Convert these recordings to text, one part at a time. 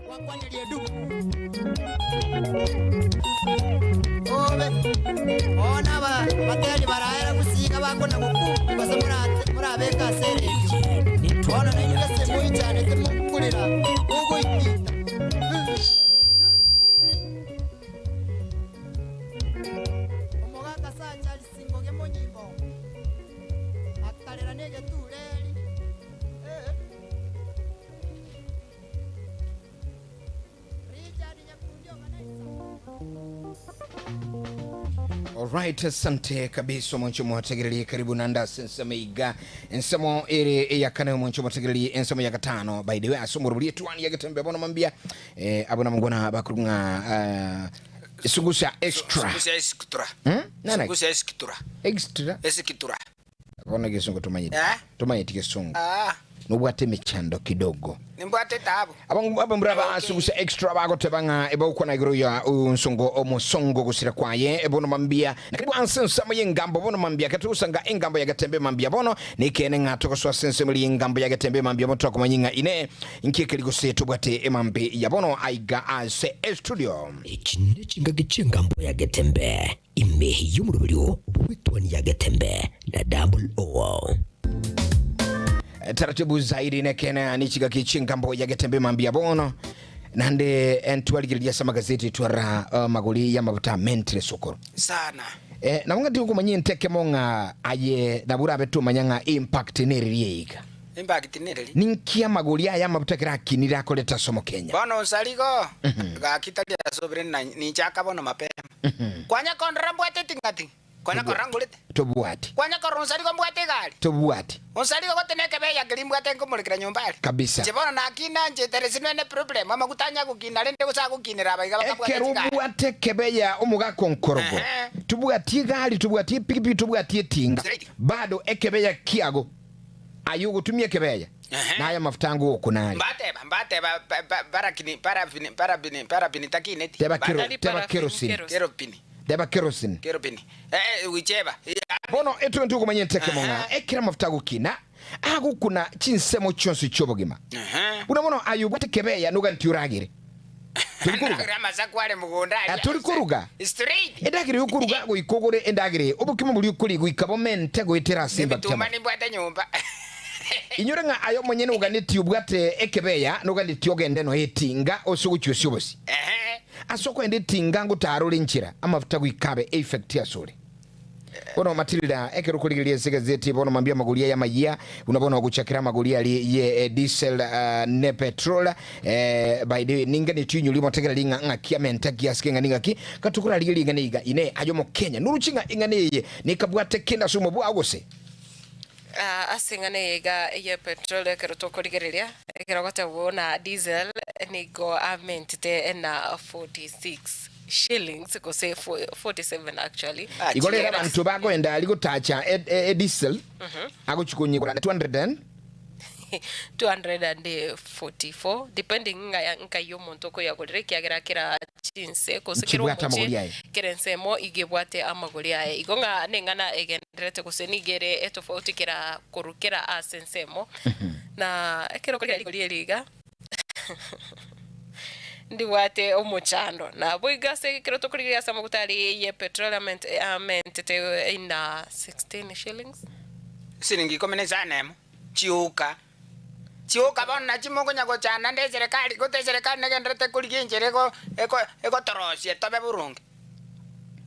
Gwakwaneria edubu. Obe bono aba abateri baraere gosiga bakona gokwa gose morabeke ase eredio. Bono nainwe gese moichanete mokurera mogoitiita. Omogaka Sacha Singoge monyingo, akarera negetureri, eh. Richard Nyakundi Organizer. Alright, asante kabisa omonche omotegereri karibu nande ase ensemo iga ensemo ere eyakane omonche omotegereri ensemo ya gatano by the way ase omorobori etwani ya getembe bono mambia eh, abo namangwana bakorwa ng'a eh, Sugusa extra. Sugusa extra. Hmm? Nana? Sugusa extra. Extra. Extra. Bono gesungu tomanyeti. Eh? Tomanyeti gesungu. Ah. Nobwate emechando kidogo. Nimbwate taabu. Abamura aba Okay. Sugusa extra bagoteba ng'a ebagokwana igoro ya onsongo omosongo gosira kwaye bono mambia na karibu anse ensemo y'engambo bono mambia ketogosanga engambo ya getembe mambia bono nekeene ng'a togosoa ase ensemo eria y'engambo ya getembe mambia bono twakomanya ng'a ine Inki ekeri gose tobwate emambe ya bono aiga ase estudio? Echi nechingaki chi'engambo ya Getembe, ime y'omoroberio bw'etuoni ya Getembe na Double O. Taratibu zaidi nekene nechingaki chi'engambo ya Getembe mambia bono naende ntwarigereria ase amagazeti twara amagori y'amabuta amentre sokoro Sana. Eh, nabo ng'a tigokomanya entekemo ng'a aye nabo orabe tomanya ng'a impact nereri eiga. Impact nereri. Ninki amagori aya amabuta ekero akinire akorete ase omokenya? Bono onsarigo, gaki tari ase obere na ninchaka bono mapema. Kwanya kondora mbwate eting'ating'a, kwanya korora ngorete. Tobwati. Kwanya korora onsarigo mbwate egari. Tobwati. Onsarigo gote nekebeya keria mbwate nkomorekera nyomba aria. Kabisa. Inche bono nakina inche there is no any problem, amaguta anya gokina rende gose agokinera abaiga bakabwata Ekero chigari. obwate ekebeya omogaka onkorogo, Ehe. tobwati egari, tobwati epikipiki, tobwati etinga, Straight. bado ekebeya kiago Aye ogotumia ekebeya, Ehe. na aya amafuta ango gokunare. Mbateba, mbateba, ba- ba- barakini, parafini, parabini, parabini takineti. Teba Ba- kero, Tari teba paraffin, kerosene. kerosene. Keropini, Teba kerosene. keropini. Eh, eh, wicheba. Eh, Bono etwe okomanya entekemo ng'a Ehe. ekero amafuta agokina, agokuna chinsemo chionsi chi'obogima. Ehe. Buna bono aye obwate ekebeya noganeti oragere. Tori koruga. Ndagera amasaku are mogondo aria. Ah, tori koruga. Straight. Endagera yokoruga goika ogore endagera eye, obokima boria okoria goika bomente goetera ase embaki Ebituma y'amato. nimbwate nyomba. Inyore ng'a aye omonyene oganetie obwate ekebeya, noganetie ogende noe etinga ase ogochiosia obosie. Ehe. Ase okoenda etinga ngotara ore nchera, amafuta goika abe effect asore. Bono Matilda, ekero okorigereria ase egazeti bono mambia amagori aya amayia, buna bono ogochakera amagori aria ye diesel ne petrol, by the way ninganetie oinyori omotegereri ng'a ng'aki amente aki asike ng'a ning'aki, gatokorarigereria ing'ana iga inee aye omokenya noruche ng'a ing'ana eye nekabwate kende ase omobu ao gose? Ase eng'ana eye iga ye petrol ekero tokorigereria, ekero ogoteba buna diesel nigo amentete na 46. Shillings gose 47 actually. Igo rero abanto bakoenda aria gotacha edisel agochia konyegora 200 and. 244 depending ng'a nkai omonto okoyagorera ekiagera kera chinse gose kera Nchibwate amagori omochie aye. kera ensemo iga ebwate amagori aye. Igo ng'a neng'ana egendererete gose nigo ere etofauti kera korwa kera ase ensemo na ekero okorigia rigori eri iga. Ndibwate omochando. Naboigo ase ekero tokorigereria ase amaguta aria ye petrol amentete ina 16 shillings. Siringi ikomi na isano emo, chioka, chioka bono nachi mokonya gochanda nde eserekari, gote eserekari negenderete korigia enchera ego ego egotorosia tobe boronge.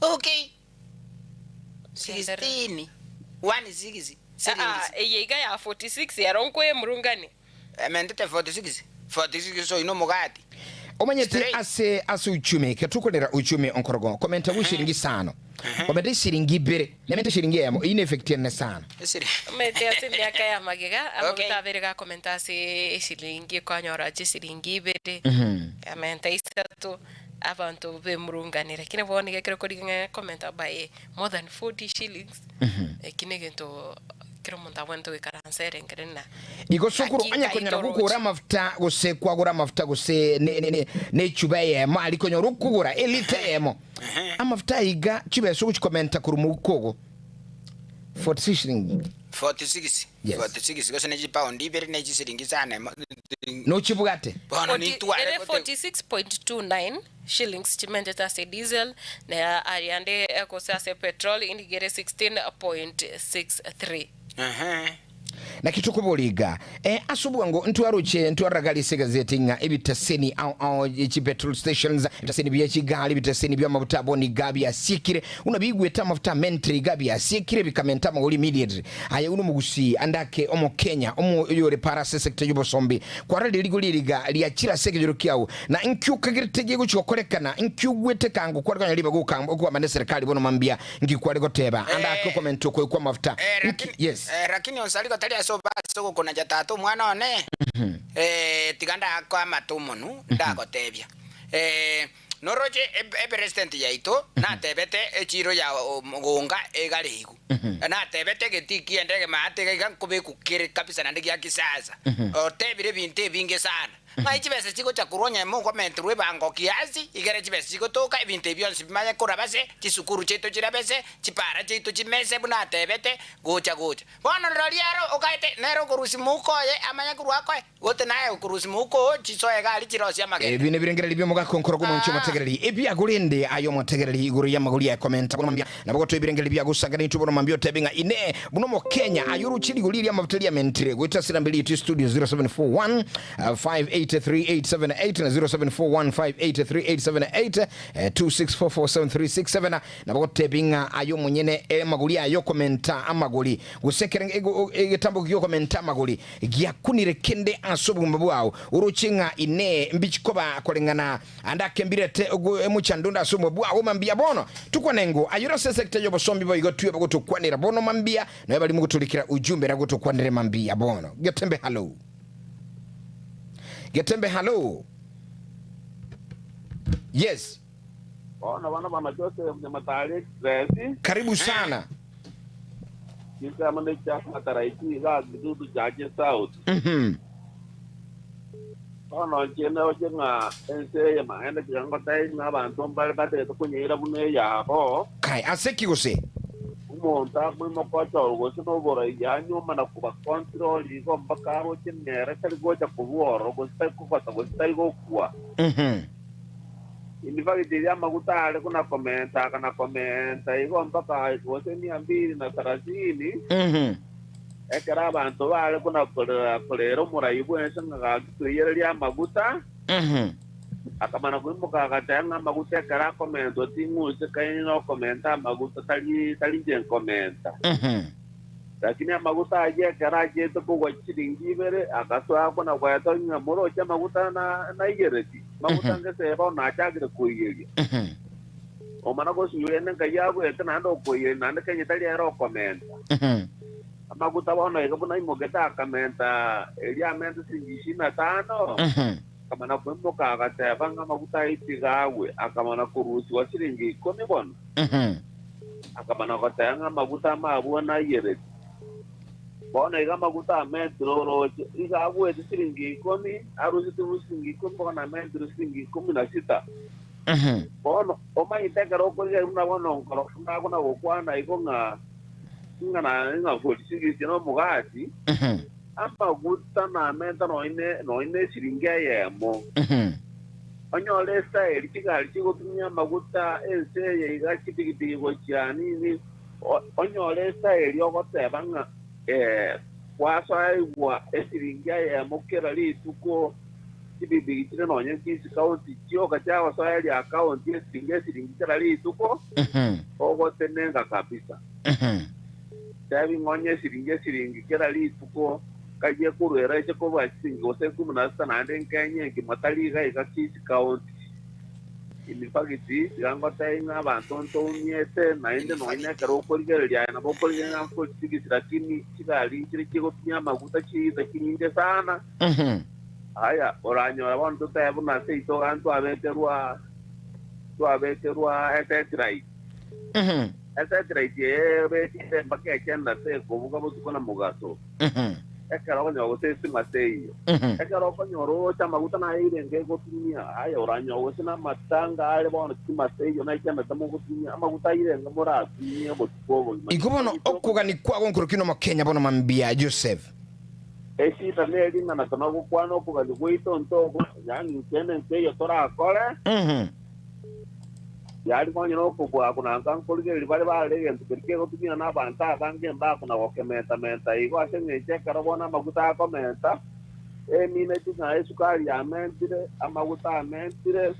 Okay. 16, one six, Aa, shillings. eye iga ya 46 ero nkoemurungania. Ementete 46, 46 oino omogati. Omanyete Straight. ase ase uchumi ekero tokorera uchumi onkorogo komenta bwe shiringi isano komenta eshiringi ibere nementa eshiringi eyemo eyio ne effect enene sana. Esiri. Omanyete ase emiaka ya magega Okay. amaguta abere gakomenta ase eshiringi kwanyora chishiringi ibere amenta isato abanto bemurunganire lakini bono iga ekero okorigia ng'a ekomenta by more than 40 shillings eki negento kera omonto abwenerete goikaransa erengere na Igo sokoro Hakika onye konyora itoroche. gokora amafuta gose kwagora amafuta gose ne- ne- ne- nechuba eyemo aria konyora okogora elita eyemo amafuta aiga chibesa ogochikomenta korwa moguko ogo 46 shilling. 46 Yes. 46 gose ne chipaundi ibere ne chisiringi sana emo Nochibwate? Bono nitware Ere gote- 46.29 shillings chimentete ase diesel na ariande gose ase petrol indigere 16.63. Ehe. Naki tokobora iga, eh, ase obwango ntwaroche ntwaragaria ase egazeti ng'a ebitaseni ao ao chi petrol stations, ebitaseni bie chigari, ebitaseni bi'amafuta abwo niga biasiekire, buna bigwete amafuta amentire iga biasiekire bikamenta amagori immediately. Aye buna omogusii ande ake omokenya omo oyore para ase esector y'obosombi, kwararia rigori eri iga riachire ase ekejoro kiao, na nki okagerete gegochia gokorekana, nki ogwete kango kware konya ribaga okamba okwamba neserikali bono mambia Nki kware goteba ande ake okomenta okoe kw'amafuta? Eh, Nki, lakini, yes. eh, lakini onsari gotari ase obase ogokonacha tata omwana one, eh, tiga ndakoe amato omonu, ndagotebia. Eh, noroche e- epresident yaito natebete echiro ya omogonga egare igu. Natebete egetii kiende egemaate iga iga nkobekwa kere kabisa naende gia kisasa. Otebire ebinto ebinge sana. Ng'ai chibesa chigocha korwa onye mokomenterwa ebango kiasi, igere chibesa chigotoka, ebinto ebi bionsi bimanye koraba ase chisukuru chiaito chirabe ase, chipara chiaito chimese buna atebete, gocha gocha. Bono rirorio ere okaete nere okorusia mouko oye amanye korwa akoe, gote naye okorusia mouko oo chisoe egari chirosie amagena. Ebi nebirengererio bi'omogaka onkoro bw'omonche omotegereri, ebiago rende aye omotegereri igoro y'amagori aye komenta bono mambia. Nabo gotoa ebirengererio biagosanga naintwe bono mambia otebe ng'a Inee, buna Omokenya aye oroche rigori eri amafuta riamentire goeta ase enamba eria yaito studio 0741 583878 na 0741 583878 26447367 nabo gotebi ng'a aye omonyene amagori aye okomenta amagori gose ekere egetambo giokomenta amagori giakunire kende ase obogima bwao oroche ng'a Inee mbichi koba koreng'ana Ande akembirete omochando onde ase omobua oo mambia bono. Tukwane ng'o ayore ase esecta y'obosombi boigo twebe gotokwanera bono mambia noyo barimo gotorikera ujumbe na gotokwanere mambia bono. Getembe hallo. Getembe hallo. Yes. Bono bana bana Joseph Nyamatari Express, Karibu sana. chinsemo ne chia Mataraiti iga Kitutu Chache South. Bono inche noche ng'a ense eye maene tiga ngotebie ng'a abanto mbare batagete konyeira buna eyabo. Kai, ase ki gose? Omonto akoimoka ochorwa gose noborai anyuoma na kobacontrol igo mpaka aroche nere tari gocha kobua ororo gose tari kogota gose tari gokwa. In fact eria amaguta are kona komenta akana komenta igo mpaka gose mia mbili na sarasini. Ekero abanto baare kona-korera korera omorai bw'ense ng'a gaki toiyererie amaguta, akamana koimoka agateba ng'a amaguta ekero akomentwa ting'use kaini nokomenta amaguta tari tari inche nkomenta. Lakini amaguta ayio ekero achiete kogwa chisiringi ibere, agasoa kona-goetogia ng'a moroche amaguta na naigereti, amaguta ngese bono nachakire koiyeria. Omana gosiywa ende nkai agwete naende okoiyeria naende kenya tari ere okomenta. Amaguta bono iga buna aimogete akamenta erio amente siringi ishirini na tano, akamana koimoka agateba ng'a amaguta ayio tiga agwe, akamana korusigwa siringi ikomi bono, akamana goteba ng'a amaguta amabwo naiyereti. Bono iga amaguta amentire orooche, iga agwete siringi ikomi, arusetigwe siringi ikomi bono amentire siringi ikomi na sita. Bono omanyete ekero okorigereria buna bono nkoro nakona gokwana igo ng'a ng'a naye ng'a forty-six nomogati, amaguta namenta nonya nonya nesiringi eyemo. Onyore estaeli chigari chigotumia amaguta ense eye iga chipigipigi gochia nini, onyore estaeli ogoteba ng'a eh, kwasoaigwa esiringi eyemo kera rituko chipigipigi chire nonya Kisii County chioka chiagosoeria account esiringi esiringi kera rituko, ogotenenka kabisa. Tebi ng'a onye esiringi esiringi kera rituko, kayie korwa ere eche kobua chisiringi gose ikomi na sita naende nkenye engima tari iga iga Kisii County. In fact, tiga ngotebie ng'a abanto ntoumiete naende nonya ekero okorigereria aye nabo okorigereria ng'a 46 lakini chigari nchire chigotumia amaguta chiita chinyinge sana. Aya, oranyora bono totebe buna seito iga ntwabekerwa twabekerwa esetiright. Esetiright eye ebekire mpaka echenda ase ekobuga botuko na mogaso. Ekero okonyora gose esimase eyio. Ekero okonyora oroche amaguta naye eirenge egotumia, aye oranyore gose namatanga are bono chimase eyio naye chiamete mogotumia, amaguta airenge moratumie obotuko obogima. Igo bono okogani kwago nkorokia nomokenya bono mambia Joseph. Eshida neri ng'a natoma gokwana okogania gwaito ntogo, yaani kende nkeiyo torakore, yari konye nokobua kunanka nkorigereria bare barore egento keria kegotumia nabanto abange mbakona gokementamenta igo ase eng'encho ekero bono amaguta akomenta, emineti ng'a esukari yamentire, amaguta amentire,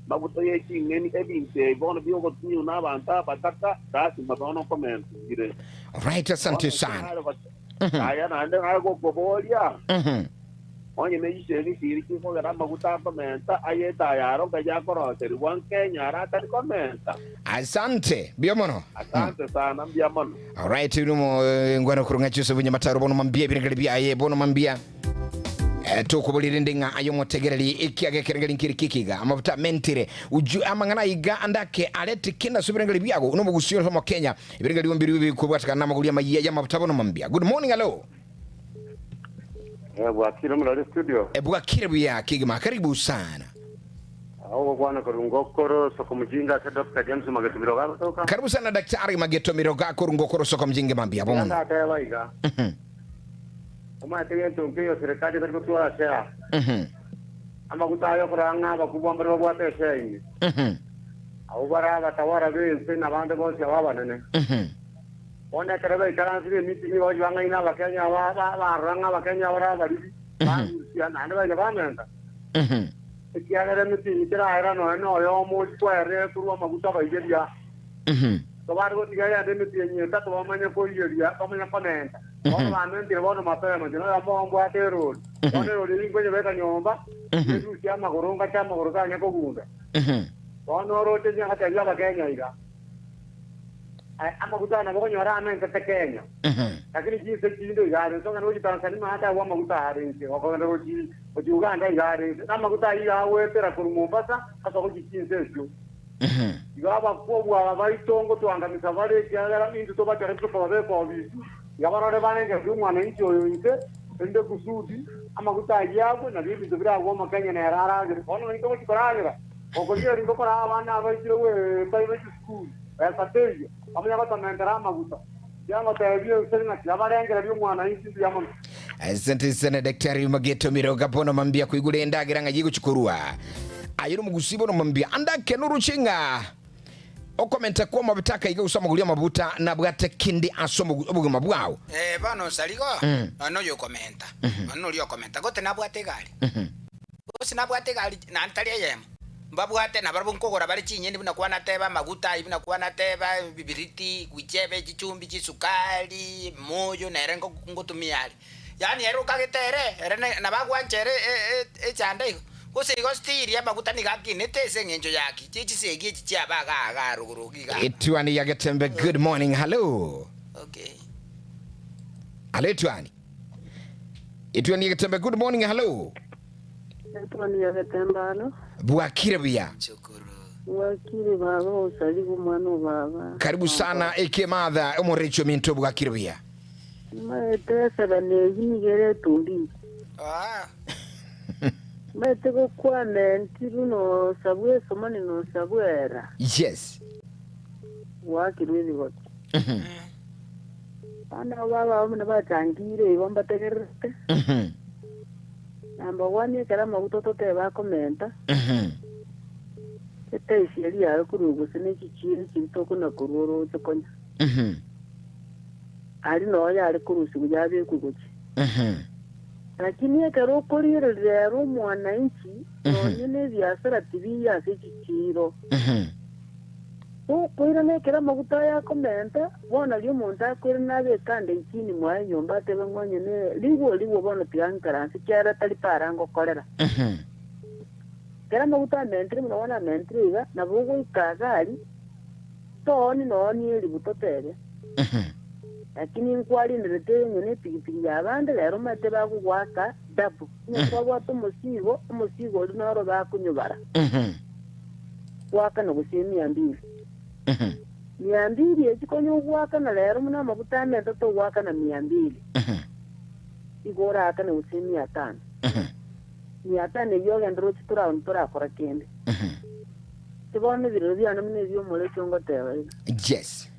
amaguta ye ching'eni, ebinto ebi bono biogotumiwa nabanto abataka, lasima bono nkomentire. Alright, asante sana. Aya naende nare gokoboria, onye ne chisegi chiria chikogera amaguta akomenta, ayete ayaro nkai akoroserigwa nkenyara atari komenta? Asante mbuya mono. Asante sana, mbuya mono. Alright, numo ngwano kurunga Joseph Nyamataro bono mambia ebirengeri biaye bono mambia. Eh, tokoborire ndi ng'a aye omotegereri ekiaga ekerengeri nkeri kikiga amafuta amentire uju amang'ana aiga andake arete kenda ase ebirengeri biago nomogusi ore omokenya ebirengeri mbiri bikobwatekana namagori amayia y'amafuta bono mambia. Good morning, hello. Eh, bwakire omorari studio. Eh, bwakire buya kigima karibu sana. Aho gokwana korunga okoro soko mujinga ase Dr. James Mageto Mirogo agotoka. Karibu sana Daktari Mageto Mirogo akorunga okoro soko mjinga mambia bono. Ndateba iga. Omanyete gento nkeiyo serikali etari gotwara share. Amaguta ayo okorora ng'a abakubwa mbare babwate eshare ime. Abwo bare abatawara b'ense na abande bonsi aba abanene. Bono ekero baikaransire emeeting nigo bachi bang'aina Abakenya aba ba- barora ng'a Abakenya bare abaribi, barusia naende baina bamenta. Ekiagera emeeting teraera nonya na oyomo ochia kwaerire korwa amaguta baigeria. Tobare gotiga eyende emetienyi etato bamanye koiyeria, bamanye komenta. Bono bamentire bono mapema, inche noyomo obo mbwate erori. Bono erori eyio nkonyebeka nyomba, nyerusie amagoro ngache amagoro tanya kogunda. Bono oroche inche ngatebia Abakenya iga, Aye amaguta aya nabo okonyora amentete Kenya, lakini chinse chinde iga are inse, ogende gochia Tanzania maate agwo amaguta are inse, okogenda gochia gochia Uganda iga are inse, na amaguta ayio iga agoetera korwa Mombasa ase ogochia chinse echio. Igo abakobua aba baito ngotwangamisa bare, ekiagera intwe tobachoretwe tokobabeka obisi, iga barore barenge omwananchi oyo inse, erinde kusudi amaguta ayio agwe, nario ebinto biragwe omokenya nere aragere. Bono naintwe togochia koragera, gokorigereria ngokoraa abana abaikire goeta ibe chisukuru, besa teiyo, bamanye gotomentera amaguta. Inche ngotebia ense ng'a tiabarengereria omwananchi mbuya mono. Asante sana Daktari Mageto Miroga bono mambia koigura endagera ng'a yigochi korwa aye nomogusi bono mambia andake noruche ng'a okomenta kwa amabuta akaiga gose amagori amabuta nabwate kende ase omogu- obogima bwao. Eh, bono osarigo, nonya oyo okomenta, nonya noria okomenta, gote nabwate egari. Gose nabwate egari naende tari eyemo, mbabwate nabarabwo nkogora bare chinyeni buna kwanateba, amaguta ayio buna kwanateba, ebibiriti, gwichebe, chichumbi, chisukari, moyo nere nko ngotumia are. Yaani ere okagete ere, ere ne nabo agwancha ere e- e- echanda igo. Gose igo still amaguta nigo akinete ase eng'encho yaki, chie chisegi echi chiaba igaa igaa rogoro iga igaa. Etuani ya Getembe, good morning, hello. Okay. Hello Etuani. Etuani ya Getembe, good morning, hello. Etuani ya Getembe alo. Bwakire buya. Shukuru. Bwakire baba osaribu omwana o baba. Karibu sana eke madha omorechi ominto bwakire buya. Maete esebene eyio nigo ere etumbi. Ah. Maete gokwana entiru nosabwa esomoni nosabwa era. Yes. Gwakirwe ebigoti. Abana abo baba buna bachangire igo mbategererete. Number one ekero amaguta totebe akomenta, etaisi eria yaye korwa gose ne chichiro chiria tokona korwa oroche konya. Aria noo yare korusigwa yabekwa gochia. Lakini ekero okorigereria rero omwananchi nonye na ebiasara tibiya ase chichiiro. Okoirana ekero amaguta aya akomenta, bono nario omonto akoirana abeke ande chini mwaye nyomba atebe ng'a onye ne rigwo rigwo bono tiga nkaranse ekiagera tari para ngokorera. Ekero amaguta amentire buna bono amentire iga, nabo ogoika iga aria, tooni nooni eribu totebe. Lakini nkwarinderete onye ne epigipigi y'abande rero omanyete bagogoaka double. Onye kwabwate omosigo, omosigo oria noro bakonyobara. Goakana gose emia mbili. Mia mbili echi konya ogoakana rero buna amaguta amenta togoakana mia mbili. Igo oraakane gose emia tano. Mia tano eyio ogende roche toraoni torakora kende. Inche bono ebirero biane buna ebi'omorechi ngoteba iga. Yes.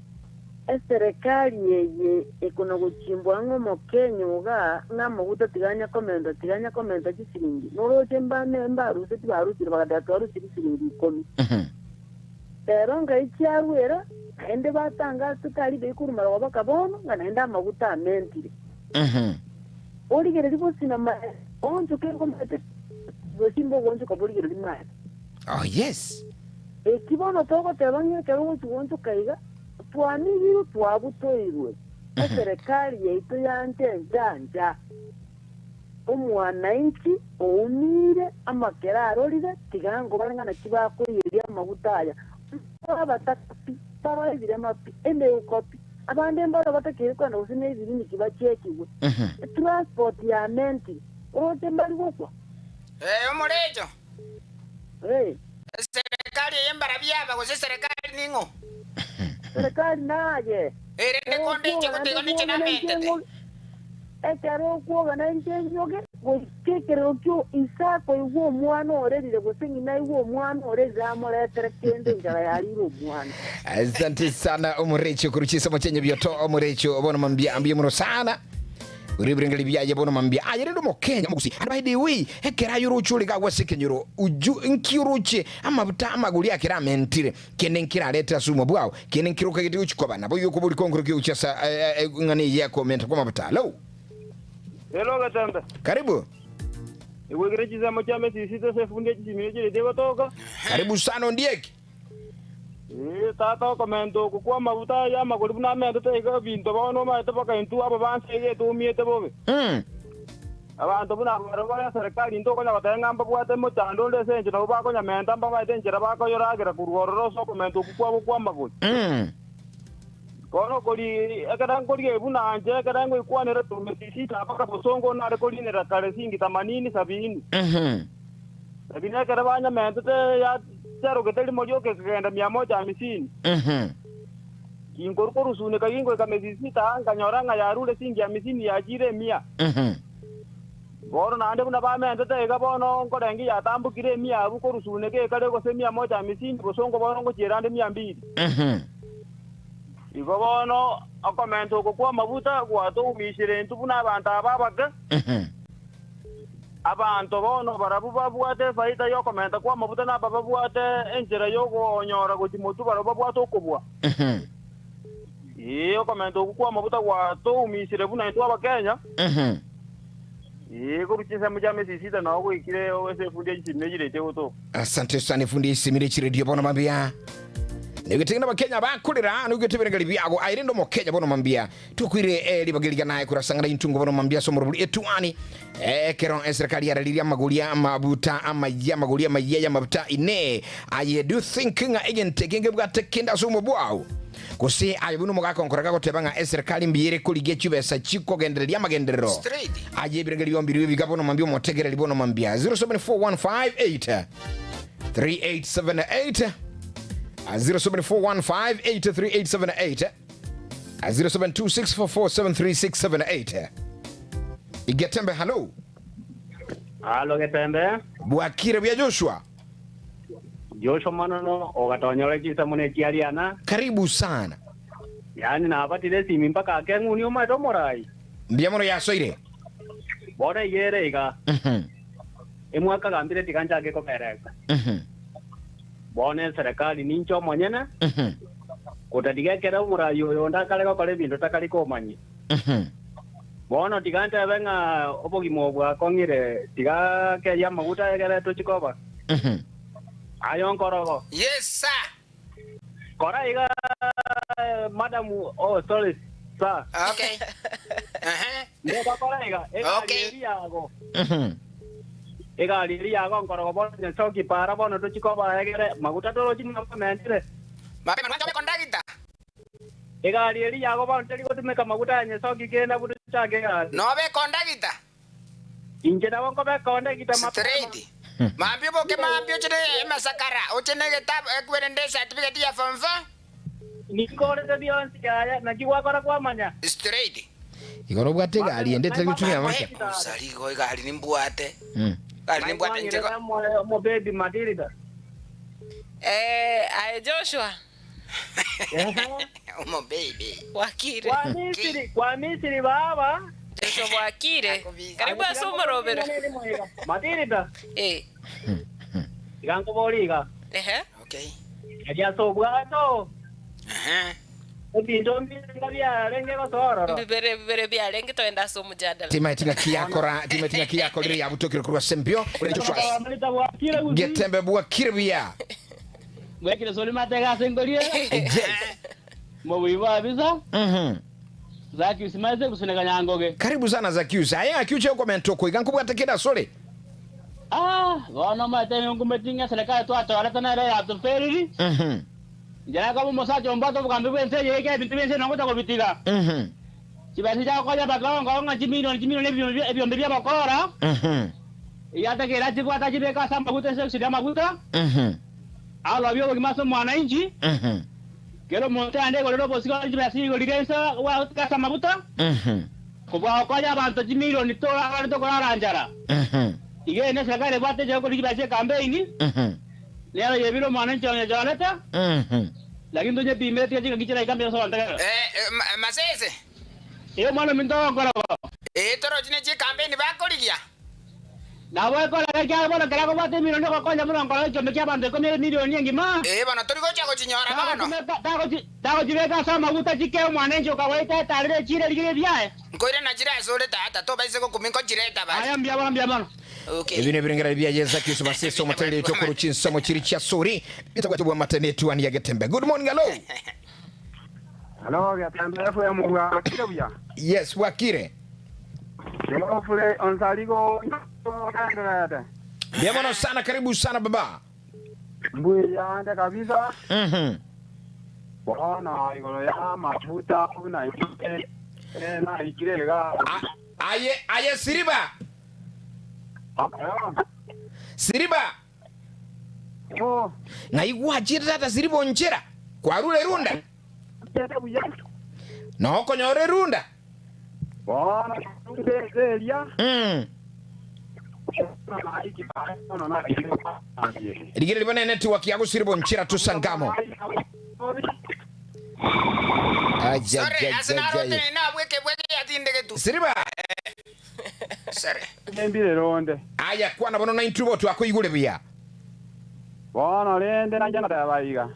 Eserekari eye ekona-gochimbwa ng'a omokenya oga ng'a amaguta tiga anya komenta, tiga anya komenta chisiringi. Noroche mbane mbaruseti barusire bagateba twarusire chisiringi ikomi. Rero ngai chiarwera, naende batangase tari bei korwa marogoba baka bono, ng'a naende amaguta amentire. Origererie bosina maega, oonchoke ngomete bosimba ogoonchoka borigererie maega. Oh yes. Eki bono togoteba ng'a ekero ogochia goonchoka iga, Twamigirwe twabutoirwe, eserekari yaito yancha enchaancha. Omwanainchi oumire amakere arorire, tiga nkobare ng'a naki bakoiyeria amaguta aya. Abataka pi, babae ebirema pi, emeuko pi, abande mbaro batakeire kogenda gose nebiriniki bachiekigwe. Etransport yamentire, oroche mbari gokwa? Ee, omorecho. Ee. Eserekari eye mbarabwo aba, gose eserekari ning'o? Serekari naye. Erinde konde inche gotiga ninche namentete. Ekero okwogana inche nyoge, goika ekerero kio ise akoigwa omwana orerire, gose ng'ina aigwe omwana orerire amoretere kende enchara yarire omwana. Asante sana omorecho korwa chinsemo chia Nyabioto omorecho bono mambia mbuya mono sana. Ore ebirengeri biaye bono mambia aye rende omokenya omogusi and by the way ekero aye oroche ore gagwo ase ekenyoro uju nki oroche amabuta amagori akere amentire kende nkirarete ase obogima bwao kende nkere okagete gochi koba nabo igo okobori konkoro ki gochia ase eng'ana eye ya komenta kw'amabuta hello. Hello Getembe. Karibu. Igwekire chinsemo chia mesisi ase efundi echisimire chireti egotoka. Karibu sana Ondieki. Ee, tata, okomenta oko kw'amaguta aya amagori buna amentete iga ebinto bono omanyete mpaka intwe aba banse iga etoumiete bobe. Abanto buna aba barabwo bare eserekari intwe okonya goteba ng'a mbabwate mochando onde ase enchera nabo bakonyamenta mbabaete enchera bakoyoragera korwa ororo ase okomenta okwo kwabo kw'amagori. Bono okori ekero nkorigia buna inche ekero ngoikwanera Mesisita mpaka bosongo nare korinera kare singi themanini sabini. Sabini ekero banyamentete ya Chiarogete rimo rioka ekagenda mia moja hamisini. Ginkorwa korusunika gingoika Mesisita, nkanyora ng'a yarure singi hamisini yachiire emia. Bono naende buna bamentete iga bono nkorengia yatambokire emia abwo korusuneka ekare gose mia moja hamisini, bosongo bono ngochiera ande mia mbili. Igo bono okomenta oko kw'amaguta gwatoumishire intwe buna abanto aba abake. Abanto bono barabwo babwate efaida y'okomenta kw'amafuta na aba babwate enchera y'okonyora gochia motwe barabwo babwate okobua. Ee, okomenta okwo kw'amafuta gwatoumisire buna intwe Abakenya. Ee, korwa chinsemo chia Mesisita nao goikire ase efundi ya chisimi ne chiredio egotoka. Asante sana efundi esimire chiredio bono mambia. Nigetenge n'Abakenya bakorera nigo ebirengererio biago aye rende Omokenya bono mambia. Tokoire eh, ribaga riga naye korasang'ana intungo bono mambia ase omorobori etuani eh, ekero eserikali yararirie amagori amabuta amayia amagori amayia y'amabuta ine aye do you think ng'a egento eke ngebwate kende ase obomo bwao gose aye buna omogaka onkora gagoteba ng'a eserikali mbuya ere korigia chibesa chikogendereria amagenderero Straight. aye ebirengererio mbirio ebiga bono mambia omotegereri bono mambia 074158 3878 0741583878 0726447378 Igetembe hallo. Halo Getembe. Bwakire buya Joshua. Joshua Manono ogatonyora chisamu ne chiariana. Karibu sana. Yaani nabatire esimi mpaka ake ng'uni omanyete omorai. Mbuya mono yasoire. Bono eyio ere iga. Emwaka gambire tiga nchake kobereka. Bono eserekari ninche omonyene, gotatiga ekero omoraai oyo onde akare gokora ebinto takari komanyia. Bono tiga ntebe ng'a obogima obo bwakong'ire, tiga keyie amaguta egere tochie koba. Aye onkorogo. Yes sir. Kora iga madam oh sorry sir. Okay. Ehe. Ndeba kora iga egari Okay. eri yago. Egari eri yago nkorogo bono nyasoki para bono tochi koba egere maguta torochi ng'a bamentire. Mapema nwancha obe kondagita. Egari eri yago bono teri gotumeka maguta ya nyesoki kende abwo tochake egari. Nobe kondagita. Inche nabo nkobe kondagita mapema. Straight. Mambia oboke mambia oche ne emasakara oche ne egetabu ekwerende ecertificate ya form four. Ninkorete bionsi yaya naki gwakora kwamanya. Straight. Igo nobwate egari ende etari gotumia amache. Osari igo egari nimbwate. Egari nimbwate inche ko. Omobebi Matilda. Eh, aye Joshua. Omobebi. Bwakire. Kwa Misiri, kwa Misiri baba. Joshua bwakire. Karibu ase omorobero. Matilda. Eh. Iga nkobori iga. Ehe. Okay. Eria ase obwato. Ehe. Ebinto mbirenga biarenge gosoa ororo. Mbibere bibere biarenge togende ase omojadala. Timaeti ng'aki yakora, timaeti ng'aki yakorire yabutokire korwa ase embio. Ore Joshua. Getembe bwakire buya. Bwekire sori matega ase enkoria. Yes. Mobui bwa bisa. Zakius maze gusuneka nyangoge. Karibu sana Zakius. Aye ng'aki oche gokomenta oko iga nkobwate kende asore? Ah, bono omanyete ningumeti ng'a eserekari twachorete nere yatoferiri. Inche nakoba omosacha ombwate obogambi bw'ense eye ekiagera ebinto bi'ense eye nongocha kobitiga. Chibesa chiagokonya abanto bagonkora ng'a chimilioni chimilioni ebiombe ebiombe bi'abokora, eyio atakeire achibwate achibeke ase amaguta ense egosira amaguta, arobie obogima ase omwananchi. Kera omonto aande igorere obosio bwa chibesa igoro riria inse gwagotiga ase amaguta, kobua gokonya abanto chimilioni torarare tokorara nchara. Iga eye neserikari ebwate enchera yokorigia chibesa chi'ekampeini, nero yebire omwananchi onye chorete, lakini tonyepimere tiga chingaki chiraika mbuya ase ogontegerera. Masese. Ee, omwana ominto ogonkora bo. Ee, torochi ne chikampeini bakorigia. Nabo ekoreka ekiagera bono kera kobwate emilioni ogokonya buna nkorora ekiombe ki'abanto ikomi emilioni engima. Ee, bono tori gochia gochinyora bono. Tagochibeka ase amaguta chike omwanenchi okagoita etarere echiire rigiya ebiaye. Nkoirana chire asore tata, tobaise gokumia nkochireta bare. Aya mbuya bono, mbuya mono. Okay. Ebi nebirengererio bia Zakius Masese omotereri oito korwa chinsemo chiria chia Suri bitabwate obwamate netuani ya Getembe. Good morning, hello. Hello, Getembe FM bwakire buya. Yes, bwakire. Geoffrey Onsarigo ogendererete. Mbuya mono sana, karibu sana baba. Mbuyande kabisa. Bono igoro ya amafuta buna inche naikire iga. Aye, aye Siriba. Siriba. Ng'ai gwachire tata Siriba onchera? Kwarure erunda? Nokonyora erunda? Bono narure ense eria. Rigereria bono enetiwaki yago Siriba onchera tusangamo. Sorry, ase narote nabweke bweke yatindegetwe. Siriba. Sorry. Nembire ronde. Aya kwana bono naintwe bo twakoigure buya. Bono rende nainche nateba iga.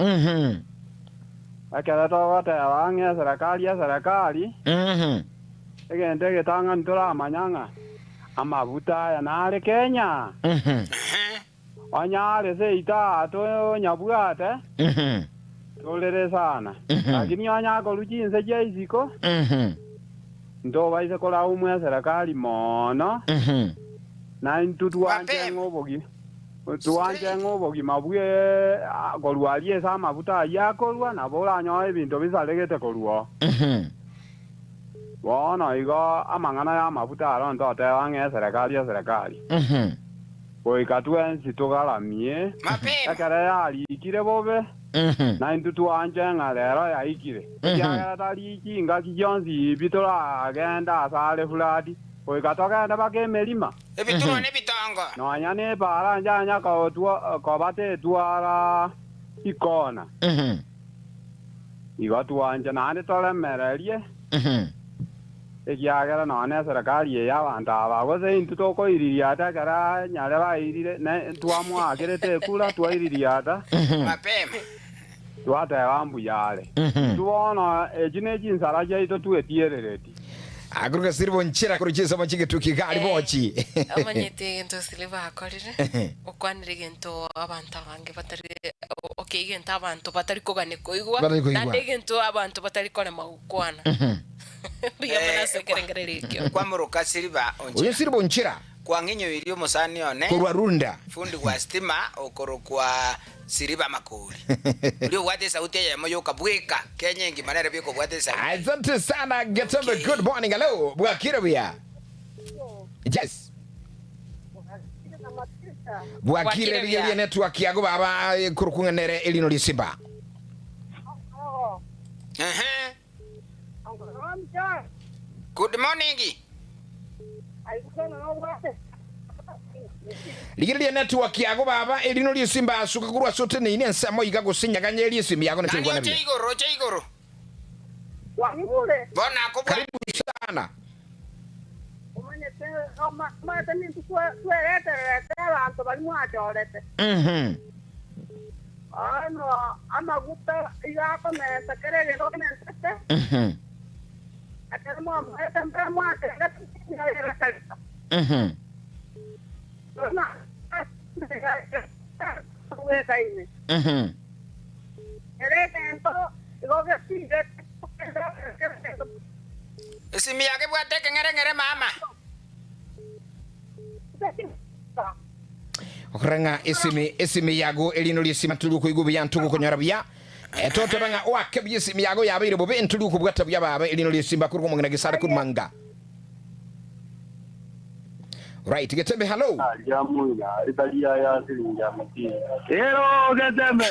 Ekero togoteba ng'a eserekari eserekari, egento egetang'ani toramanya ng'a amabuta aya nare Kenya. Onye are seito aa tonyabwate, torere sana. Lakini onye akorwa chinse chia isiko, ntobaise koraumwa eserekari mono, na intwe twanche ng'a obogi twanche ng'a obogima bwe korwa aria ase amabuta ayio akorwa, nabo oranyore ebinto bisaregete korwa oo. Bono igo amang'ana y'amafuta aro ntoteba ng'a eserekari eserekari. Goika twensi togaramie, ekero yarikire bobe, na intwe twanche ng'a rero yaikire, ekiagera tari chingaki chionsi pi toragende asare Fulati, goika togende mpaka emerima. Ebitunwa nebitongo. Nonya nepaara njanya koba tetwara chikona. Igo twanche naende toremererie, ekiagera nonya neserekari eye abanto aba, gose intwe tokoiririata ekero nyare bairire, ne twamoakerete ekura twaiririata, Mapema. twateba mbuya are. Intwe bono echi nechinsara chiaito twetierereti. Akoruga Siliva onchera korwa chinsemo chi'egetuki iga aria bochi. Omanyete egento Siliva akorire, okwanire egento abanto abange batari okay egento abanto batari kogania koigwa, Batari koigwa. naende egento abanto batari korema gokwana. Mbuya mono ase ekerengererio ekio. Kwamoroka Siliva Oyo onchera. Siliva onchera Kwang'inyoirie omosani one. korwa Runda. Fundi bwa stima okorokwa Siliva Makori. Oria obwate esauti eyemo yoka bweka Kenya engima nere bweka obwate esauti. Asante sana Getembe Okay. good morning hello bwakire buya yes bwakire Bwakire rigeria buya. network yago baba korokung'anere erino risimba Ehe. Good morning. Rigereria network yago baba erino riesimba asuka korwa ase oteneine ensemo iga gose nyaganya erie esimi yago Nani neteigwana oche buya. igoro oche igoro. Wangure. Bona akobwa. Karibu sana. Omanyete omanyete nintu tweretererete abanto bari mwachorete. Ano amaguta igakomenta kere gento komentete. Ekero mwamoete mbere mwatega tinyarera. Wekaine. Ere gento igo gesire Esimi yake bwate keng'ereng'ere mama. Okorang'a esimi esimi yago erino riesima turi koigwa buya ntugu konyora buya. Etoteba ng'a oake buya esimi yago yabeire bobe nturi kobwata buya baba erino riesimba korwa omong'ina gesare korwa. Right, Getembe hello. Jamuina italia ya silingi hamsini. Hello Getembe.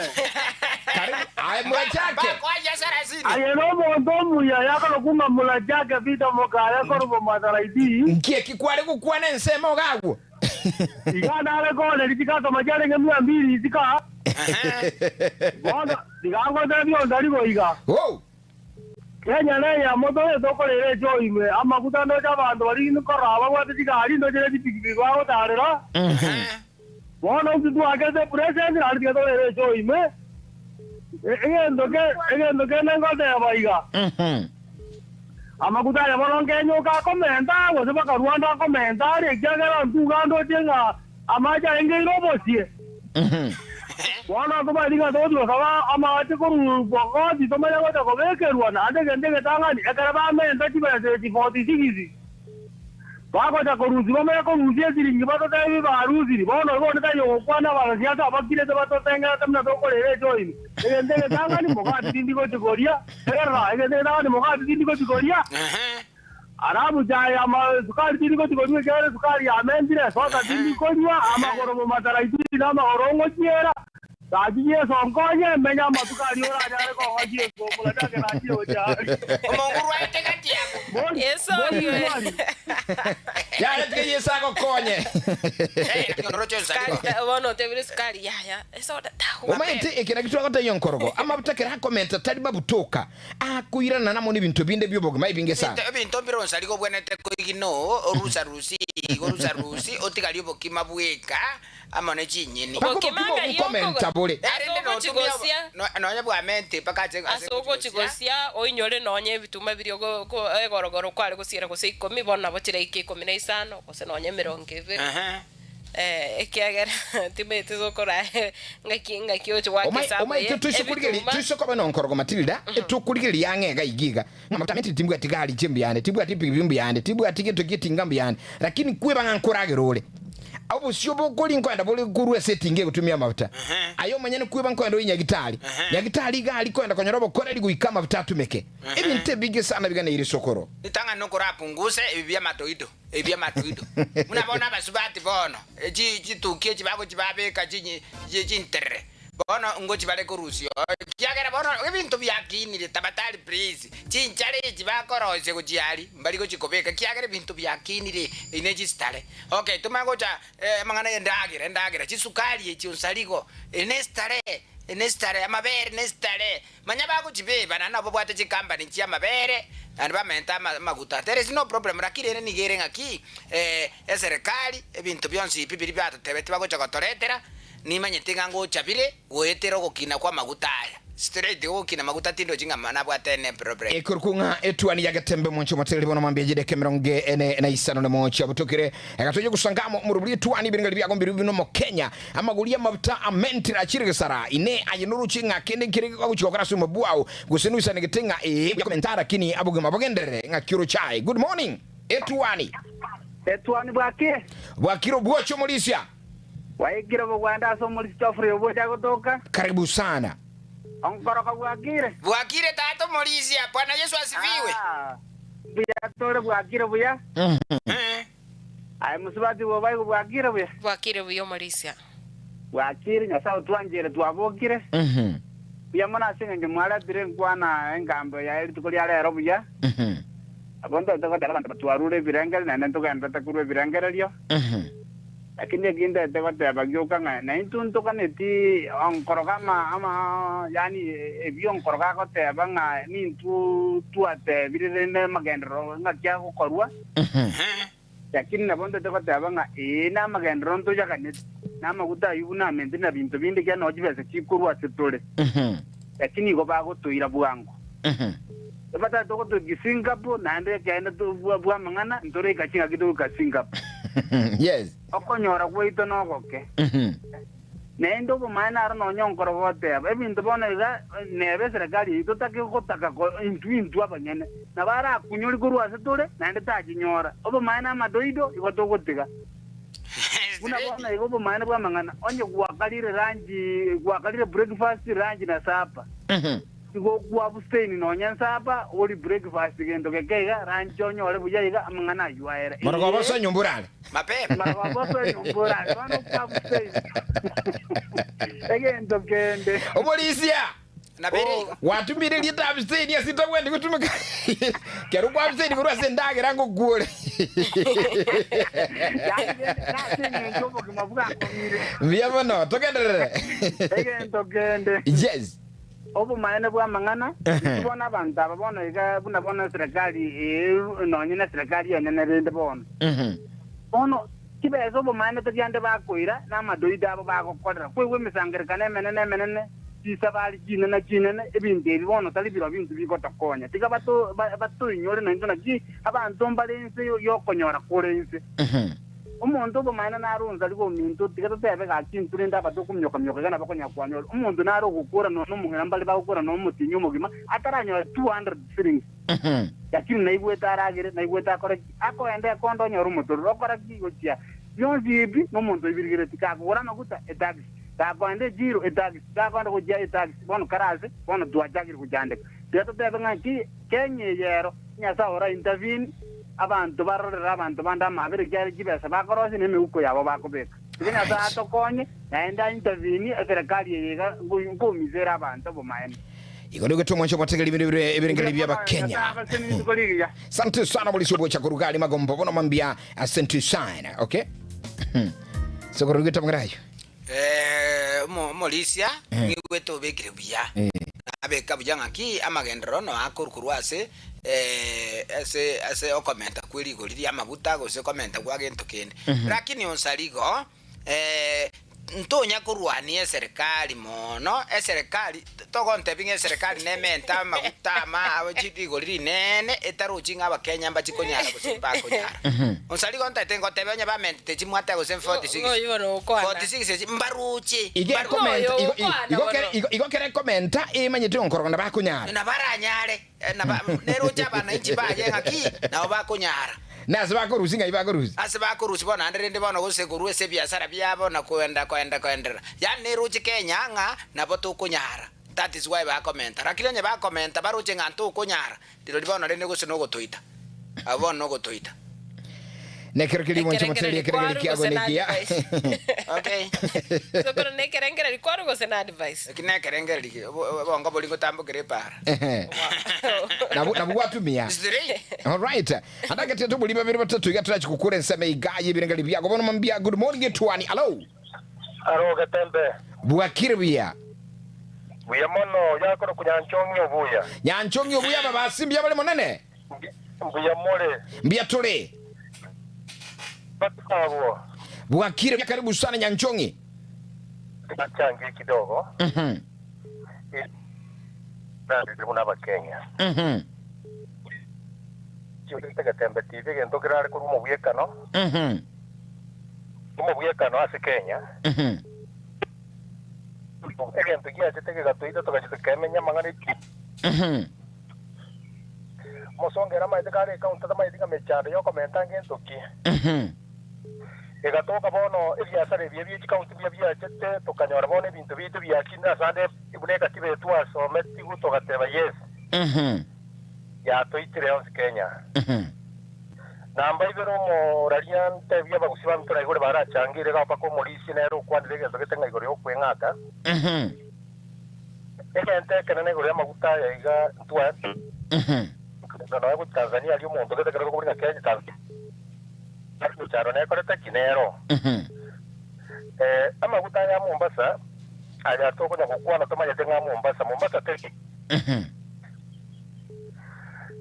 Karibu. Aye murachake. Bakwaya sarasini. Aye no muntu omuya yakolo murachake vita mukaya korubo mataraiti. Nkie kikware gukwana ensemo gagwo. Igana ale kone litika majare ngemia mbili itika. Bona digango tebio ndarigo iga. Oh. Kenya ne ya moto tokorere choime amaguta ndo chabantu bari nkoraba bwate chigari ndo chire chipikipiki bagotarera. Bono ntitwakete president nari tigatorere choime. Egento ke egento ke nengoteba iga. Amaguta aya bono nkenyoka akomenta gose baka Rwanda akomenta ari ekiagera ntuga ndoche ng'a amache aenge irobosie. Bono tobaringa togotibasaba amache korwa Pokot tomanye gocha kobekerwa naende egento egetang'ani ekero bamenta chibesa echi 46 bagocha korusia bamanye korusia esiringi batotebi barusiri bono igo onde taiyo gokwana abanasiasa abakirete batotengerete buna tokorera echoini egento egetang'ani mogati tindi gochikoria egerera egento egetang'ani mogati tindi gochikoria arabu chai ama sukari tindi gochikonywa ekere sukari yamentire soda tindi konywa amagoro momataraitiri na amagoro ng'ochiera Gaji yeso nkonye menya amatukari oranyare kong'ochie komulachake nachie gochari. Omonguru aete kati yako. Yeso iwe. Yaya tige yeso agokonye. Sukari bono otebire sukari yaya. Esoda Omaete ekera kitu agoteyo nkorogo amabuta kera akomenta tari babutoka akuirana namo n'ebintu binde by'obogima ebinge sana. Ebinto mbironsa ariko bwenete koigino orusa rusi orusa rusi otigari obokima bweka amo ne chinyeni. Bokima obukomenta bore. Ase Nonya bwamente paka ase ase ogochigosia oinyore nonye ebituma biri egorogoro kware gosiera gose ikomi bono nabo chiraika ikomi na isano gose nonye emerongo ebere. Ekiagera timete zokora ngaki ngaki ochi wakesa Omaete tuiso tuiso koba nonkorogo Matilda etukurigeria yang'ega igiga ng'amabuta menti timbwati gari chimbiyande tibwati pikipiki mbiyande tibwati gento gitinga mbiyande lakini kweba ng'a nkoragera ore obosio bokori nkoenda bori korwa ase etinga egotumia amabuta aye omanyene kweba nkoenda oi nyagitari nyagitari iga ari koenda konyora obokoreri goika amabuta atumeke ebinto ebinge sana biganeire sokoro Nitanga nokora apunguse ebi bya matoido ebi bya matoido munabona abasubati bono chituki chibago chibabeka chintere bono ngochi bare korusio kiagera bono ebinto byakinire tabatari please chinchare chibakorose gochiari mbari gochikobeka kiagera ebinto byakinire ine chistare okay tumangocha mang'ana endagira endagira chisukari echi onsarigo enestare enestare amabere nestare manya bagochibeba nabo bwate chikambani chia amabere and bamenta amaguta there is no problem lakini ere nigere ng'aki eserikali ebinto bionsi ipi biri byatotebete bagocha gotoretera nimanyete ng'a ngochabire goetera ogokina kwa maguta aya straight ogokina maguta tindo ching'ama nabwate ene problem ekorokung'a etuani ya Getembe moncho moteleli bono mambia jideke mirongo ene na isano na mocha butokire ekatoje gusangamo muruburi etuani biringali byago mbiri bino mo Kenya amaguri amabuta amentira achiri gesara ine ayinuruchi ng'a kende kire guchikokora sumo bwao gusenuisa negetenga e komentara kini abugima bogendere ng'a kiro chai good morning etuani Etuani bwake bwakiro bwocho molisia waigire bugwanda ase omorisi Geoffrey obocha gotoka karibu sana onkoroka bwakire bwakire tato molisia bwana Yesu asifiwe buya tore bwakire buya aye musubati bobaigo bwakire buya bwakire buya molisia bwakire nyasaye otwanjire twabokire buya mono ase eng'encho mwaretire nkwana engambo yaye rituko ria rero buya. Abwo ntoete goteba abanto batwarure ebirengererio, naende ntogendererete korua ebirengererio. Lakini eki ntoete goteba gioka ng'a naintwe ntoganeti onkoroga ama, ama, yaani ebio onkoroga agoteba ng'a nintwe twatebire rende amagenderero ng'aki agokorwa. Lakini nabo ntoete goteba ng'a ee namagenderero ntoyaganeti, na amaguta ayio buna amente na binto binde ekiagera nao chibesa chikorwa ase tore. Lakini igo bagotoira bwango. Ebatari togotoika Singapore, naende ekeene bw'amang'ana ntoraika chingaki togoika Singapore. Yes. Okonyora gwaito nogoke. Naende obomaene aro nonya onkoro goteba, ebinto bono iga nebe eserekari eyio totake gotaka intwe intwe abanyene. Nabo arakunyori korwa ase tore, naende tachinyora. Obomaene amadoido igo togotiga. Buna bono iga obomaene bw'amang'ana, onye gwakarire ranchi, gwakarire breakfast, ranchi na supper. Igo kwabustain nonya nsapa, ori breakfast gento geke iga, lunch onyore buya iga, amang'ana ayio aere. Marogoba osoe nyomba orare. Mapema. Marogoba osoe nyomba orare. Bono kwabustain egento kende. Omorisia! Nabere igo. Gwatumire erieta abstain ase ntagwendi gotumeka. Kero kwa abstain korwa ase endagera ngokuore. Yaani rende nase eng'encho obogima bwakong'ire. Mbuya mono, togenderere. Egento kende. Yes. Obomaene bw'amang'ana, Intwe bono abanto aba bono iga buna bono eserekari eye nonye neserekari enene rende bono. Bono chibesa obomaene togiande bakoira na amadoido abo bagokorera koigwa emesangerekano emenene emenene, chisabari chinene chinene, ebinto ebi bono tari birobio intwe bigotokonya. Tiga bato batoinyore naintwe naki abanto mbare inse yokonyora kore inse. Omonto obomaene nare onsarigwe ominto, tiga totebe gaki intwe rende abatokomioka-mioka iga nabo konya kwanyora. Omonto nare ogokora nonya nomong'ina mbare bagokora nonya omotienyi omogima ataranyora 200 shillings. Lakini naigwete aragere, naigwete akore ki? Akoenda ekonda onyore omotororo okora ki? Gochia bionsi ebi nomonto oibirigereti. Gakogora amaguta, etaxi, gakoenda echiro, etaxi, gakoenda gochia etaxi, bono kare ase bono twachakire gochandeka. Tiga totebe ng'aki Kenya eye ero, Nyasae ora intervene, abanto barorere abanto bande amaabera ekiagera chibesa bakorosia na emeuko yabo bakobeka. Tiga Nyasae atokonye naende a intervene eserekari eye iga nkoumisa ere abanto obomaene. Igo nigo tomwanche omotegeri ebinto bire ebirengererio Mbuya bia mono, Nyasae Abakenya. abasenie rituko rigiya. Asante sana polisi obocha koruga ari magombo bono mambia asante sana okay sokoro rugete amang'ana ayo Eh, omo- omorisia Eh. nigwete obekire buya Eh. Nabeka buya ng'aki amagenderero noa akorwa korwa ase ase ase okomenta kwe rigori ri'amaguta gose komenta gwa gento kende. Lakini onsarigo ntonya korwania eserekari mono, eserekari togontebia ng'a eserekari nemente amaguta ama rigori rinene etarochi ng'a abakenya mbachi konyara gose mbakonyara. Onsarigo ntaete ngotebe onye bamentete chimwate gose 46 Ng'oyio bono ogokwana. 46 echi mbaroche Igo mbaroche. ekomenta Ng'oyo igo ogokwana igo bono. kere igo igo kere ekomenta emanyete onkorogo na bakonyara. Nabaranyare naba neroche abananchi baye ng'aki nabo bakonyara. Nase bakorusia ng'ai bakorusia. Ase bakorusia bono naende rende bono gose korwa ase ebiasara biabo na koenda koenda koenderera. Yaani neroche Kenya ng'a nabo tokonyara. That is why bakomenta. Lakini onye bakomenta baroche ng'a ntokonyara, rirorio bono rende gose nogotoita. Abwo bono nogotoita. Nekero keria omonche Ekerengererio motererie ekerengererio kwaru kiago gose na nekiya. advice. Okay. Sokoro nekerengererio kwaru gose na advice. Eki nekerengererio ki obongo boria ngotambokera epaara. Ehe. Nabwo nabwo gwatumia. Straight. Alright. Andagete tobori babere batato iga torachi gokora ensemo iga y'ebirengererio biago bono mambia good morning etwani. Alo. Aro Getembe. Bwakire buya. Buya mono, yakorokwa Nyanchong'i obuya. Nyanchong'i obuya ababasi mbuya bare monene. Mbuya more. Mbuya tore. Matuko abwo. Bwakire buya karibu sana Nyanchong'i. Nachangie kidogo. Narire buna abakenya. Chiorete Getembe TV egento kerare korwa omobwekano. Omobwekano ase Kenya. Egento giachete gegatoita togachia tokemenya amang'ana eki. Omosongo ere amaete kare ekaunti tamaeti ng'a mechando yokomenta ngento ki. Egatoka bono ebiasara ebiya bie chikaunti mbuya biachete, tokanyora bono ebinto biaito biakinire ase ande buna ekatiba eye twasometigwe togateba yes, yatoitire yonsi Kenya. Namba ibere omoraria ntebie abagusi baminto na igoro barachangire iga mpaka omorisia nere okwanire egento gete ng'a igoro y'okweng'ata. Egento ekenene igoro y'amaguta aya iga ntwa. Buna nonya gochia Tanzania aria omonto gete ekero tokobori ng'a Kenya Tanzania emechando nekorete ki nero. Amaguta aya a Mombasa aya tokonya gokwana tomanyete ng'a Mombasa, Mombasa teri.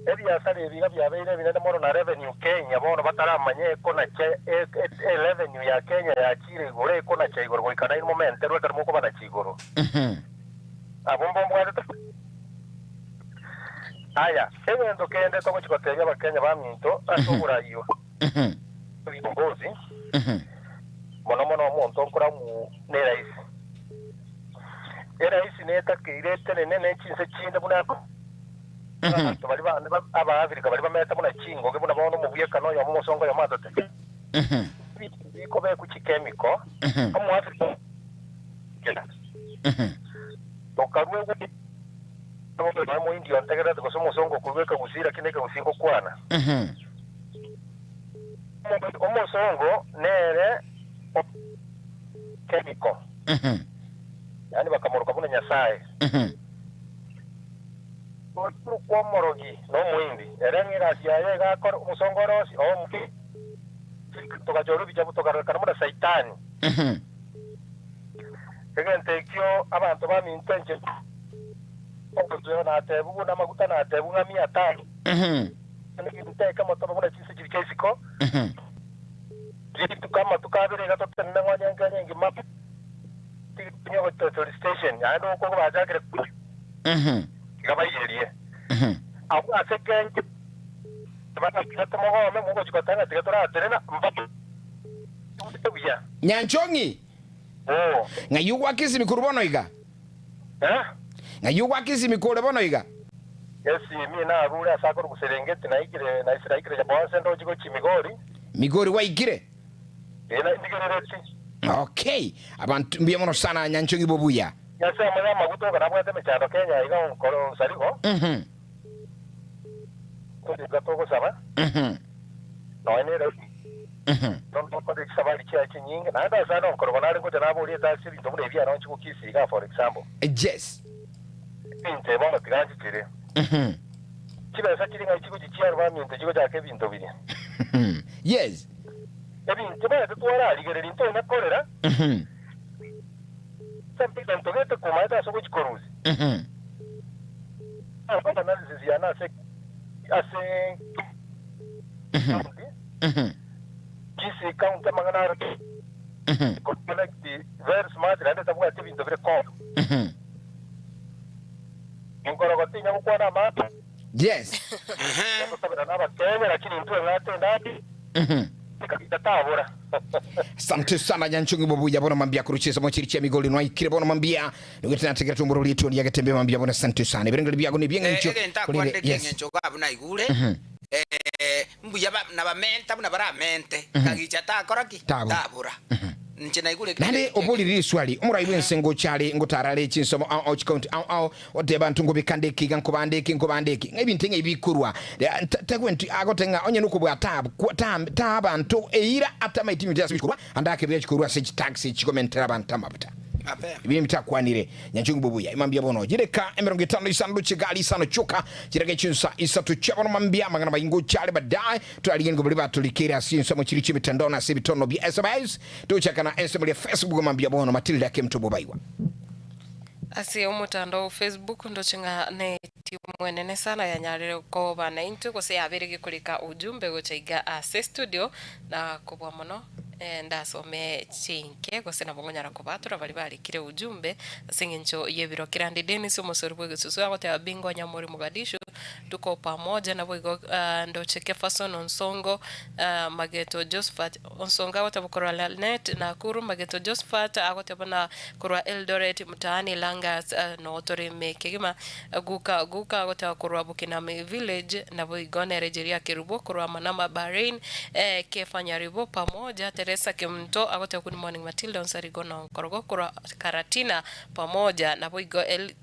Ebiasara ebi iga biabeire ebinene mono na revenue Kenya bono bataramanya ekonacha e revenue ya Kenya yachire igoro ekonacha igoro goika nainwe momenterwe ekero mokobanacha igoro. Abwo mbombwatete. Aya, egento kende togochia gotebia Abakenya baminto ase oboraiyo bw'viongozi, mono mono omonto nkoramu neraisi. Eraisi netakeire etenene ne chinse chinde buna abanto baria bande Abaafrika baria bamete buna chingoge buna bono omobwekano oyomo omosongo oyomo atote. Ebinto bikobekwa chikemiko, Omoafrika Tokarua Nonya omoindi ontegererete gose omosongo okorua ekegusii lakini ekegusii ngokwana. Omosongo nere chemical. Yaani bakamoroka buna Nyasaye. Okorokwa omorogi na omoindi. Ere ng'a egasi yaye iga akore omosongo ore onsi togachorwa ebichabu tokarorekana buna Saitani. Egento ekio abanto baminto inche ogochia natebigwe namaguta natebigwe ng'a mia tano. Negento ekemo tobe buna chinse chiria chia isiko. Rituko amatuko abere iga totenene ng'onye enka engima tiga gochia petrol station naende okwo bachakire iga baiyerie. Abwo ase Kenya tiga tomogome mogochia goteba ng'a tiga toratenena mpaka buya. Nyanchong'i. Oo. Ng'ai ogwaka esimi korwa bono iga? Eh? Ng'ai ogwaka esimi kore bono iga? Esimi narure ase akorokwa Serengeti naikire naise naikire Nyaboanse ndochi gochia Migori. Migori gwaikire? Ee ndigerereti. Okay. Abanto mbuya mono sana Nyanchong'i bobuya. Ensemo y'amaguta oka nabwate emechando Kenya iga onkore nsarigo. Iga togosaba. Nonya nere nokore chisabari chiaye chinyinge naende ase ande onkorogo nare ngocha naborie etaxi ebinto buna ebi aronchi gokisi igaa for example. Yes. Ebinto ebi bono tiga nchichere. Chibesa chire ng'ai chigochi chiarwa baminto chigochaka ebinto biria. Yes. Ebinto omanyete twararigereria ntonya korera. Egento gete komaete ase ogochi korusia. Analysis yane ase ase county Kisii county amang'ana aro connect very smart naende tabwati ebinto bire koo. Nkorogo tinya gokwana amang'ana. Yes. Togosabera na abakenya lakini intwe ng'ate endani tabora. Asante sana Nyanchungi bobuya bono mambia kurucheza mochiri chia migoli nwaikire bono mambia nigete nategera tumburo lietu ni yagetembe mambia bono asante sana ebirengere byago ni byeng'encho Egento akwande keng'encho gabu naigure mbuya nabamenta buna baramente kagicha takora ki tabura nche naigure. Naende oborire riswali omorai bwense ngochare ngotarare chinsomo ao ao chikaunti ao ao oteba bantu ngobeka ndeki iga nkobanda eki nkobanda eki ng'a ebinto ng'a ebikorwa tagwenti agote ng'a onye nokobwa tab ta abanto eira atamaiti ebinto ase bikorwa ande akebira chikorwa ase chitaxi chikomentera abanto amabuta ebinto bitakwanire Nyanchungi bobuya imambia bono jireka emirongo etano isano chigali isano choka chireke chinsa isato chia bono mambia amang'ana maingo chare baadaye twarigeni kobori batolikere ase ensemo chiri chimitandao na ase ebitono bia SMS tochaka na ensemo ria Facebook mambia bono Matilda Kemto bobaiwa. Ase omotandao o Facebook ndoche ng'a ne timu enene sana yanyarire koba naintwe gose yabere gekorika ujumbe gocha iga ase studio na kobua mono ndasome chinke gose nabo ngonyara kobatora baria barikire ujumbe ase eng'encho y'ebiro Kirandi Dennis omosori bw'egesusu agoteba bingwa Nyamori Mogadishu tuko pamoja naboigo ndoche Kefason Onsongo Mageto Josephat Onsongo agoteba korwa Lanet Nakuru Mageto Josephat agoteba na korwa Eldoret Mtaani Langas no toreme kegima Guka Guka agoteba korwa Bukinami Village naboigo nere Jeria Kerubo korwa Manama Bahrain Kefa Nyaribo pamoja tere. Teresa Kemunto agoteba good morning Matilda Onsarigo na Onkorogo korwa Karatina pamoja naboigo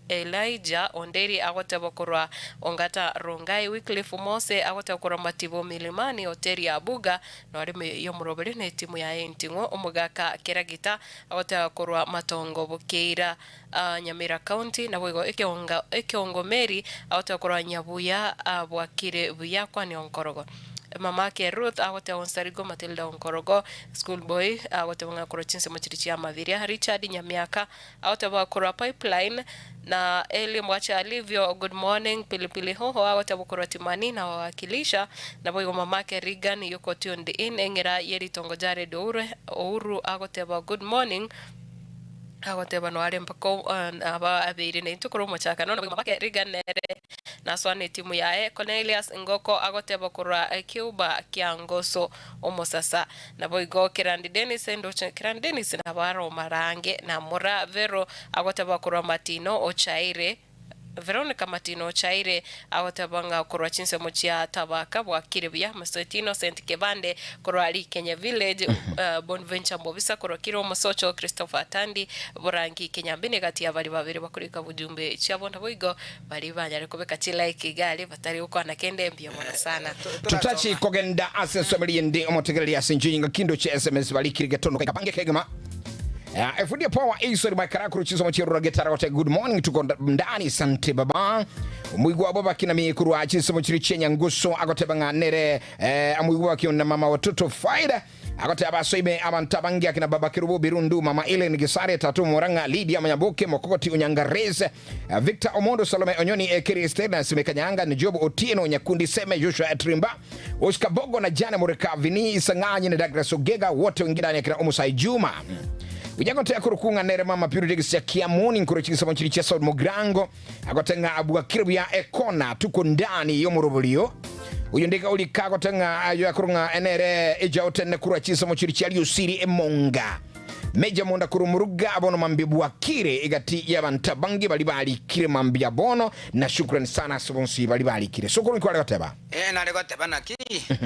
Elijah Onderi agoteba korwa Ongata Rongai, Wycliffe Mose agoteba korwa Matibo Milimani Hoteli ya Abuga nore ime y'omoroberi na etimu yaye enting'u Omogaka Keragita agoteba korwa Matongo Bokeira Nyamira County naboigo ekeonga ekeongo Mary agoteba korwa Nyabuya bwakire buya kwani Onkorogo. Mamake Ruth agoteba Onsarigo Matilda Onkorogo school boy agoteba ng'a korwa chinsemo chiria chia Mabiria Richard Nyamiaka Agoteba korwa Pipeline, na Eli mwache alivyo, good morning, Pilipili hoho agoteba korwa Timani na wawakilisha, naboigo mamake Reagan yuko tuned in, eng'era ye ritongo Jared Ouru, Ouru agoteba good morning, agoteba noare mpaka aba abeire naintwe korwa omochakano, naboigo mamake Reagan nere nasoa netimu yaye, Cornelius Ngoko agoteba korwa Cuba Kiangoso omosasa. Naboigo Kerandi Dennis ndoche Kerandi Dennis nabo are omarange na mora Vero agoteba korwa Matino ochaire Veronica Matino ochaire agoteba ng'a korwa chinsemo chia Tabaka bwakire buya Moseti Innocent Kebande korwa Rikenye Village Bonventure Mobisa korwa Kira Omosocho Christopher Atandi Borangi Kenyambini egati ya baria babere bakorika bojumbe chiabo naboigo Baria banyare kobeka chilike iga aria batari gokwana kende mbuya mono sana. Totachi kogenda ase ensemo erinde omotegereri ase inche inga kindo chia sms barikire getondo kaika pange kegima. Efundi power isori makarakuru chisomo chirura getara gote good morning tuko ndani sante baba omwigwa abo bakina mikurwa chisomo chiri chenya nguso agoteba ng'a nere amwigwa bakiona mama watoto faida Agoteba abasoime abanto abange akina baba Kerubo Birundu, mama Ellen Gisare, Tatu Murang'a, Lydia Manyaboke, Mokogoti Onyangarese, Victor Omondo, Salome Onyoni, Ekeri Esther na Simeka Nyanga, na Job Otieno, Nyakundi Seme, Joshua Trimba, Oscar Bogo na Jane Mureka, Vini Isang'anyi na Douglas Ogega, wote wengine ndani ya kina Omusai Juma. Ujagotea kurukunga nere mama Purity Gisia Kiamuni nkuro chigisamo chiri chia Saud Mogrango agotenga abwakire buya ekona tuko ndani y'omoroborio Oyo ndika orika agote ng'a ayo akorwa ng'a enere ejaotene korwa chinsemo chiria chia riosiri emonga. Meja monda korwa omoruga bono mambia bwakire egati y'abanto abange baria barikire mambia bono na shukrani sana ase bonsi baria barikire. Sokoro nki kware goteba? Ee, nare goteba naki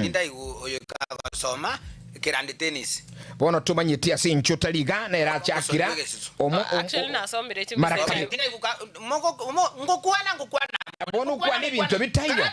tindaigu oyo kagosoma kerandi tennis. Bono tomanyeti ase inche otari iga nere achakira omo Actually nasomire mara chimisa kabere. Tindaigu ka mogo mo ngokwana ngokwana Bono okwane ebinto bitaiyo.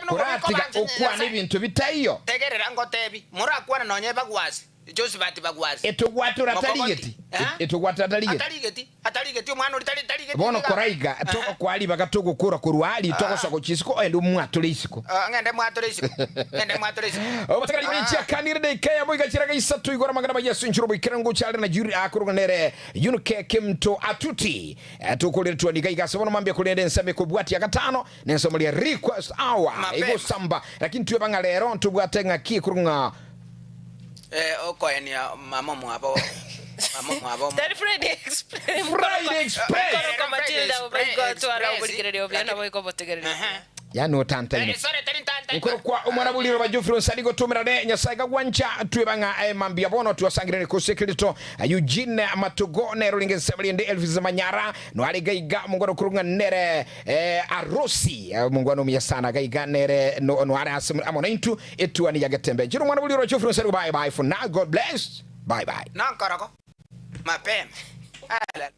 Koratiga okwane ebinto bitaiyo. Tegerera ngotebi, morakwane nonya ebagwasi, Josephat Bagwasi. Etogwatora Mokogoti. tarigeti. Etogwatora tarigeti. Atarigeti, atarigeti omwana oria tari tarigeti. Bono koraiga togokoa ribaga togokora korwa aria togosoa gochia isiko oende omwatore isiko. Ng'ende mwatore isiko. Ng'ende mwatore isiko. Obotegereri bwe chiakanire daika eyemo igachira gaisato igoro amang'ana ma Yeso inchera oboikeranu ngocha are na Juri akorwa nere Yunuke Kemto Atuti. Tokorire twani iga ase bono mambia korende ensemo ekobwatia gatano nensomo ria request hour Mapema. egosamba lakini tweba ng'a rero ntobwate ng'aki ekorwa ng'a Eh, okoenia mama omwabo mama omwabo Tari Friday Express. Friday Express. Mukoroka Matilda Friday boigo twara Express. oborigereria obuya Lakini- naboigo obotegereria obuya. yani otantaine Eh, sorry, tari ntanta- Nkoro kwa omwana buliro ba Geoffrey Onsari gotumerane Nyasaye gagwancha tweba ng'a mambia bono twasangirane kose Kristo Eugene Matugo nero ringe nsemo rinde Elvis Manyara noare gaiga mungwano kurunga nere Arosi mungwano omuya sana gaiga nere no noare ase amo naintu etuani ya Getembe Njiro omwana buliro ba Geoffrey Onsari bye bye for now God bless bye bye Nonkorogo mapema. Hallelujah.